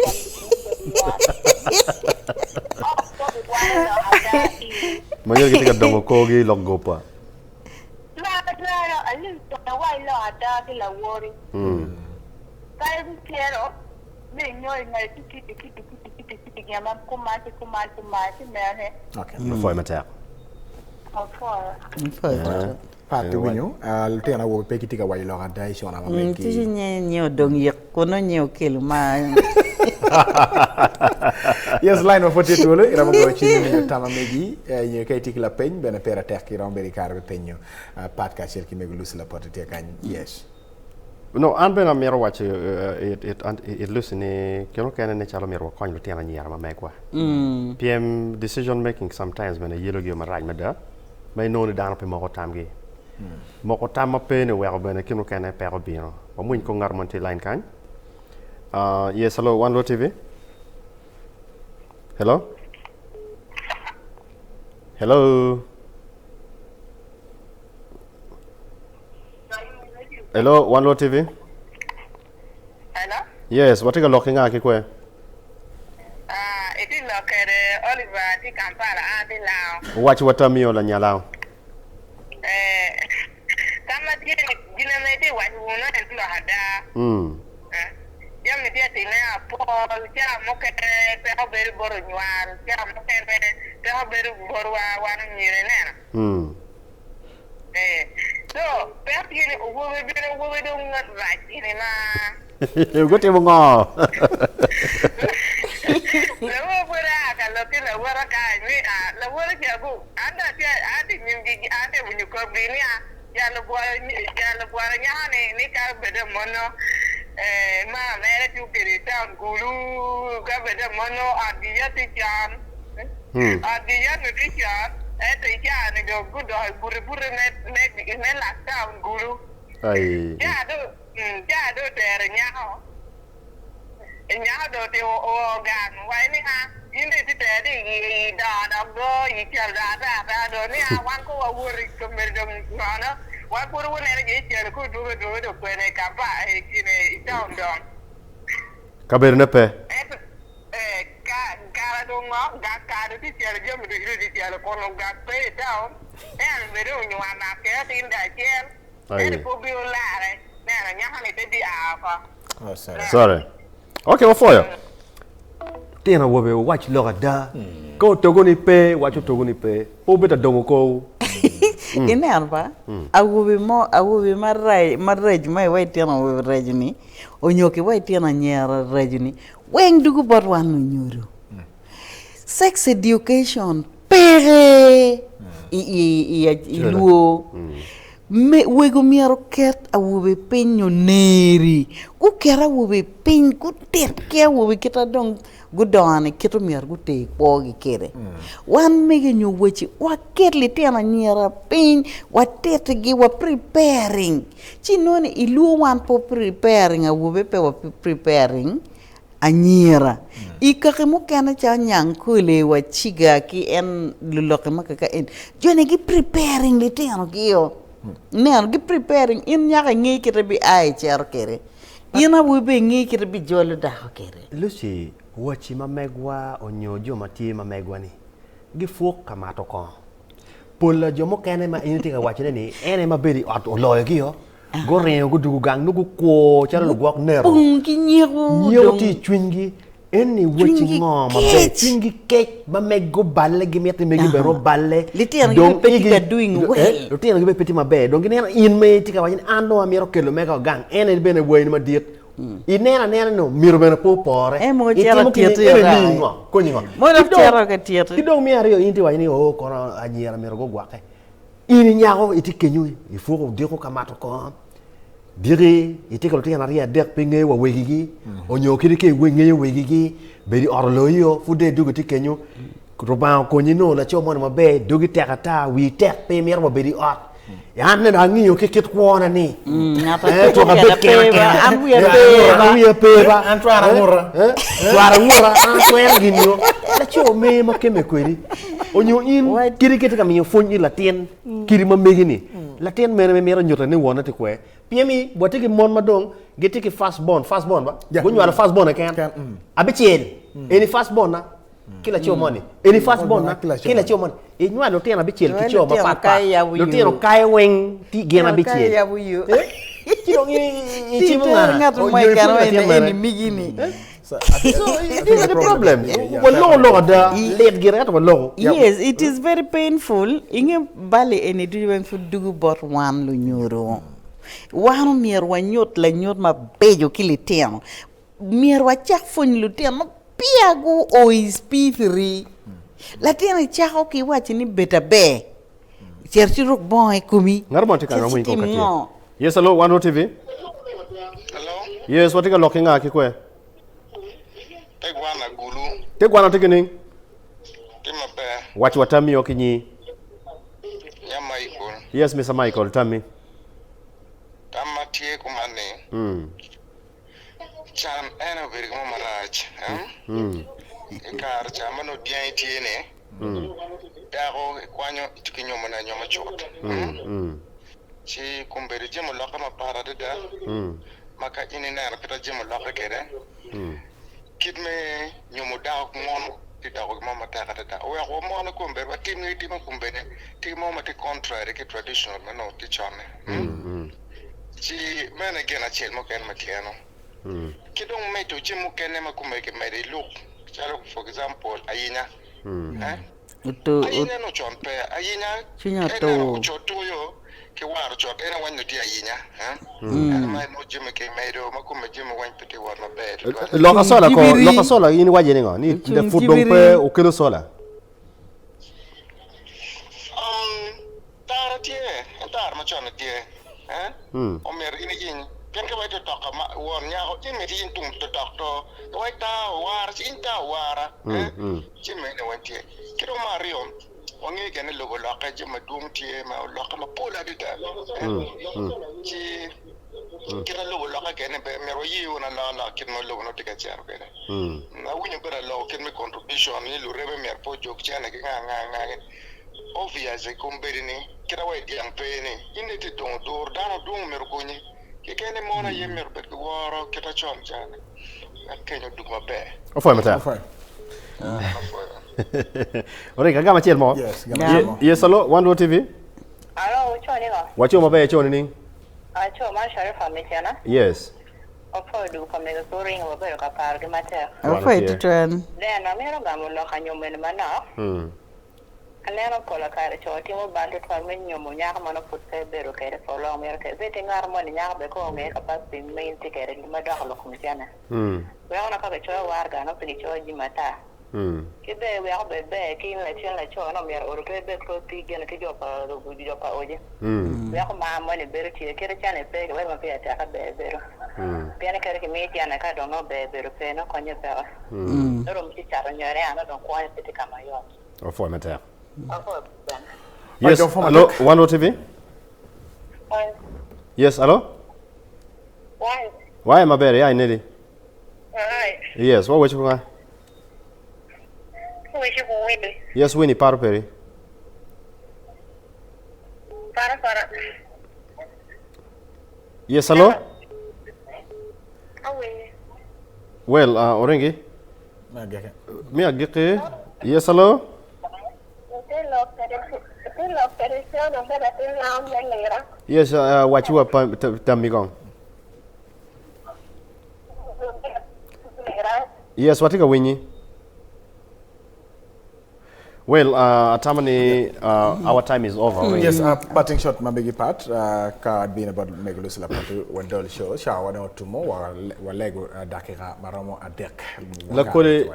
obiwaco lok ada ire. Ma nyo gitye ka dongo korgi i lok gopa. Twero twero alip bene wac lok ada ki lawoti. Kadi bicito. Me nyo i nge ci kiti kiti kiti kiti kiti gin ma kuman ci kuman kuman ci mene. Okay. Apwoyo matek. Apwoyo. Apwoyo tutwal. Pat iwinyo, lutino awobe pe gitye ka waco lok ada i cona ma megi. Tic nye nye odong yik kun nye okelo ma. Yes, line ma pud tye twolo, iromo goyo cim me miyo tam ma megi, nyo ka itye ki lapeny bene pire tek iromo bedo ki kare me penyo Pat kacel ki mego Lucy Lapote tye kany. Yes. No, an bene amito waco it Lucy ni kine mukene nen calo myero wakony lutino anyira ma megwa. Pien decision making sometimes bene yelogi marac mada ma inongo ni dano pe moko tamgi. Moko tam ma pe ni oweko bene kine mukene peko bino. Wamwiny kong ngat mo tye i line kany. Uh, yes, hello, One Luo TV. Hello? Hello? Hello, One Luo TV. Hello? Yes, watye ka lok ki nga ki kwe? Ah, itye lok kede Oliver atye Kampala, an atye Lango. Wac wa tamio lanyalao. Eh, ka ma tye ni gin ame itye waco wunu en lok ada. Eh, jami tye atime apol, ca mukene peko bedo bot onywal, ca mukene peko bedo botwa wan onyira ineno. Eh, so peko tye ni owobe bene owobe dong ngat rac gini ma. Gutimo ngo? Lawote pud aa ka lok ki lawote kany ni a lawote ca gu an dong atye atye i nyimgi an atye winyo kopgi ni a jal obwolo jal obwolo nyako ni ni ka obedde mono eh ma mere tye obedo i town Gulu ka obedde mono otgi yat tye con otgi yat bene tye con ento i caa ni dong gudok i bute bute me me lak town Gulu ca dong Ca dong otero nyako, nyako dong otimo oo gang waci ni a in dong itye tera dong i dongo dok do i calo dong ata ata dong ni a wan ko wa woti komedi dong nono wan pud wuneno jo i calo ka odwogo adwoga dong kwene i Kampala i kine i town dong. Kabedo ne pe. Ento eh ka kara dong ngo gang kado tye calo jami ducu dong tye calo kun gang pe i town ento bene dong onywano kede atin dong acel. Ento pe obino larre, neno anyaka-ni pe bia oko. Sorry. Ok, wapwoyo. Lutino awobe wuwac lok ada. Ka otogo ni pe, wac otogo ni pe. Pe wubed adongo korwu. Ineno ba, awobi mo, awobi marac, maraco ma iwaco tyen awobi raco-ni, onyo kiwaco tyen anyira raco-ni, weng dugo bot wan lunyodo. Sex education peke i lwo. Wego myero oket awobe piny nyo neri guket awobe piny gutit ki awobe kit ma dong gudongo-ni kit myero guter kwogi kwede. Wan mege nyo waci waket litino anyira piny watitigi wa preparing ci inongo ni i lwo wan pe wa preparing awobe pe wa preparing anyira. I kaki mukene calo Nyangkole wa Ciga ki en luloki ma kaka eni, joni gi preparing litino gi o. Ineno gi preparing in nyako inge kite bi a icito kwede, in awobi bene inge kite bi jolo dako kwede. Lucy, waci ma megwa onyo jo ma tye ma megwa ni gipwok ka mato kongo. Pol jo mukene ma in itye ka wacone ni en aye ma bedo i ot oloyogi o, Guringo gudugo gang nongo gukwo calo lugwok nero. Gupong ki nyeko. Nyeko tye i cwinygi. Eni wacci ngo maber? Cwinygi kec ma megi oballe gimito ni megi bene oballe. Litinogi bene pe tye ka doing well. Litinogi bene pe tye maber. Dong gineno in ma itye ka waco ni an dong amito kelo mega wa gang en aye bene wayini madit. Ineno anena ni myero bene pe opore. En mogo cito tyeti Eno miyi ngo? Konyi ngo? Mogo dok cito ka tyeti. Ki dong me aryo in itye ka waco ni oo kono anyira myero gugwokke. In inyako itye kenyo ipwoko odiko ka mato kongo, diki itye ki lutino aryo adek pe ingeyo wa wegigi onyo kadi ka ingeyo wegigi bedo i ot oloyi-o pud dong idwogo itye kenyo Rubanga okonyi inongo laco moni maber dogi tek ata wii tek pe imito wa bedo i ot an nene angiyo ki kit kwona ni twak abed kena kena an wiya pe ba an twara anguta twara anguta an atwero gin-nio laco me ma keme kwedi Onyo in kadi ka itye ka miyo pwony ki latin kadi ma megi-ni, latin mene ma imito nyute ni wonne tye kwer? Pien ni watye ki mon ma dong gitye ki first born, first born ba? Gunywalo first born keken. Abicel, eni first born na ki laco moni, eni first born na ki laco moni. Inywalo lutino abicel ki co mapat pat, lutino kayo weng tye gin abicel. Ci dong icimo nga? Onyo ipwonyo latin mene? So, these are the problem. Waloko lok ada, lit gire ento waloko. Yes, it is very painful. Inge bali eni ducu weng pud dugu bot wan lunyodo. Wan omyero wanyut lanyut mabeco ki litino. Myero wacak pwonyo lutino ma peya guo i P3. Latin icako ki waco ni bed aber, cit ci ruk bongo i komi, Ngat mo tye ka cit romo ci i kom tim ka tye. ngo. Yes, hello, One Road TV. Hello? Yes, watye ka lok ki nga ki kwe? Te gwana gulu. Te gwana tye kining? Tye maber. Wac wa tamio ki nyi. Nya Michael. Yes Mister Michael, tammi. Tamma tye kuman ni, can en obedo gin mo marac. I kare ca ma nongo dyangi tye ni, dako ikwanyo ki nyomone anyoma cut. Ci kombeddi jami olokke mapat adada ma ka in ineno kit ma jami olokke kwede, kit me nyomo dako ki mon tye doko gin mo matek adada. Oweko wa mon kombeddi watim gi gitimo kombeddi tye mo ma tye contrary ki traditional ma onongo tye con-ni. Ci meno aye gin acel mukene ma tye eno. Ki dong medo jami mukene ma kome kimedo i luk calo for example ayinya. Ayinya nongo con pe. Ayinya Cwinya ka ineno otur. ocot tuyo ki waro cot en aye wany nongo tye ayinya. Ento ma nongo jami kimedo ma kome jami wany pe tye wot maber tutwal. Loka sola ko, Cibiri. loka sola in iwaco ni ngo? Ni Ocung pud dong pe cibiri. okelo sola. Um, tara tye, en tara macon-ni tye. Eh? Omyero in iyiny. Pien ka wai totoka ma won nyako, in myero iyiny tung totok to. Ka wai taa owara, ci in taa owara. Eh? Ci mene weng tye. Ki dong me aryo, wangeyo gin ni lobo olokke, jami madwong tye ma olokke mapol adada. Ci kit ma lobo olokke kwede-ni bene myero waye wunu alokaloka kit ma lobo nongo tye ka cito kwede. Awinyo bene aloko kit me contribution ni lureme myero pe ojog cene ki nga nga nga. Obviously kombeddi ni kit ma wa i dyang pe ni in dong itye dongo duru dano dwong myero okonyi keken ni mon aye myero obed ki woro kit ma con ca-ni. Wek keny odug maber. Opwoyo matek. Opwoyo. Orik, agam acel mo. Yes, gam acel mo. Yes, hello, Wan Luo TV. Alo, wuco ningo? Waco maber, ico nining? Aco, man Sharifa Micena. Yes. Opwoyo dul pa mego ki oringo wabedo ka parogi matek. Opwoyo tutwal. Then, amito gamo lok anyom eni manok. Aneno pola kare co timo bal tutwal me nyomo nyako ma nongo pud pe ebedo kede for long myero ke ibed ki ngat moni nyako bene kong onge capacity ma in itye kede ma dok lok kom cene weko nongo ka kicoyo waraga nongo pe kicoyo jami ata ki bene weko obed ber ki in lacen laco nongo myero olo pe ibed close ki gin ki jo pa jo pa odi weko mar moni bedo tye kite cene pe ki weko ma pire tek ber bedo pien kadi kimiyi cene ka dong nongo ber bedo pe nongo konye peke nongo dong ci cato nyone nongo dong kwone pe tye ka mayot. Opwoyo matek. Apwoyo bene. Yes, Opwoyo hello, matek. Wan Luo TV. Yes, hello. Wai. Wai maber, ya inedi. Alright. Yes, wa wecho kunga. Wecho ku Winnie. Yes, Winnie, paro peri. Paro para. Yes, hello. Awinyi. Well, uh, Oringi. Me agikki. Me agikki. Yes, hello. Yes, uh, waci wa pa tammi kong. Yes, watye ka winyi. Well, uh, atamo ni uh, our time is over. Mm. Yes, uh, parting shot ma bigi pat uh, ka adbino bot mego Lucy Lapotu wadol show cawa wa dong otumo wa walego uh, dakika maromo adek. Lakodi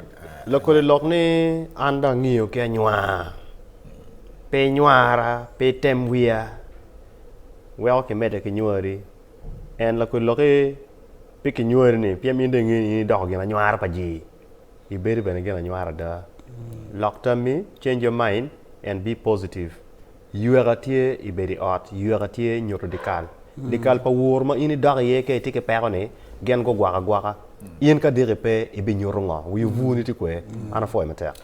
lakodi lok ni an dong angiyo ki anywar pe inywara pe item wiya weko kimedde ki nywari en lakodi loki pe kinywari ni pien in dong ingeyo ni in idoko gin anywara pa jii. Ibedo bene gin anywar ada. Lok tammi, change your mind and be positive. Yweka tye i bedo i ot, yweka tye nyuto dyekal. Dyekal pa woro ma in idok iye ka itye ki peko ni, gin gugwoko agwoka. In ka diki pe, ibinyuto ngo? Wi obwuni tye kwe. An apwoyo matek.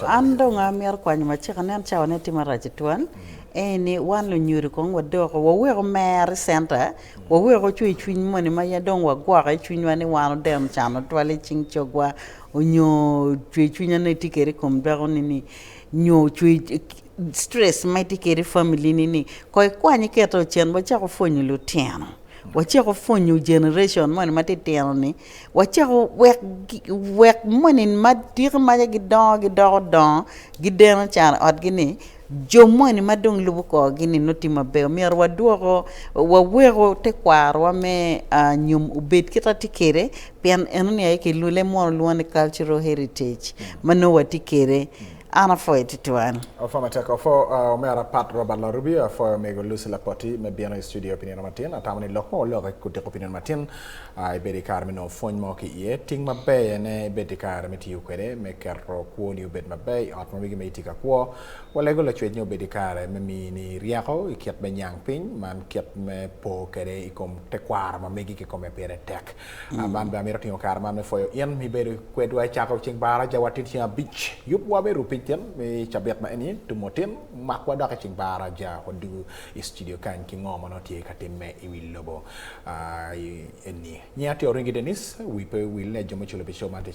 An dong amito kwanyo macek anen cawa ne tye marac tutwal eni wan lunyodo kong wadoko waweko mer i center Waweko cwercwiny moni ma dong wagwoko i cwinywa ni wan odeno can tutwal i cing cogwa onyo cwercwiny ma nongo itye kwede i kom dakoni ni nyo stress ma itye kwede i family ni ni kong ikwany iketo cen wacako pwonyo lutino wacako pwonyo generation moni matitino ni wacako wek wek moni ma tiki maca gidongo gidoko dongo gideno can i otgi ni Jo moni ma dong lubo korgi-ni nongo tye maber. Myero wadwoko, waweko tekwarowa me nyom obed kit ma tye kwede pien enoni aye ki leb munu lwongo ni cultural heritage ma nongo watye kwede. An apwoyo tutwal. Apwoyo matek. Apwoyo omera Pat Robert Larubi, apwoyo omego Lucy Lapoti me bino i studio pi nino matin. Atamo ni lok ma waloko i kudiko pi nino matin ibedo i kare me nongo pwony mo ki iye. Ting maber ene ibed i kare me tiyo kwede me keto kwoni obed maber i ot ma megi ma itye ka kwo. Walego Lacwec ni obed i kare me mini ryeko i kit me nyang piny man kit me po kwede i kom tekwaro ma megi kikome pire tek. Man bene amito tingo kare man me pwoyo in ma ibedo kwedwa i cako ceng baraja wa tin ceng abic. Yubwa me ruu piny tin me cabit ma eni tumo tin makwa dok i ceng baraja wadugu i studio kany ki ngo ma nongo tye ka timme i wi lobo eni. Nyinga tye Oringi Denis, wi pe owil ni jo me culo pi show man tye.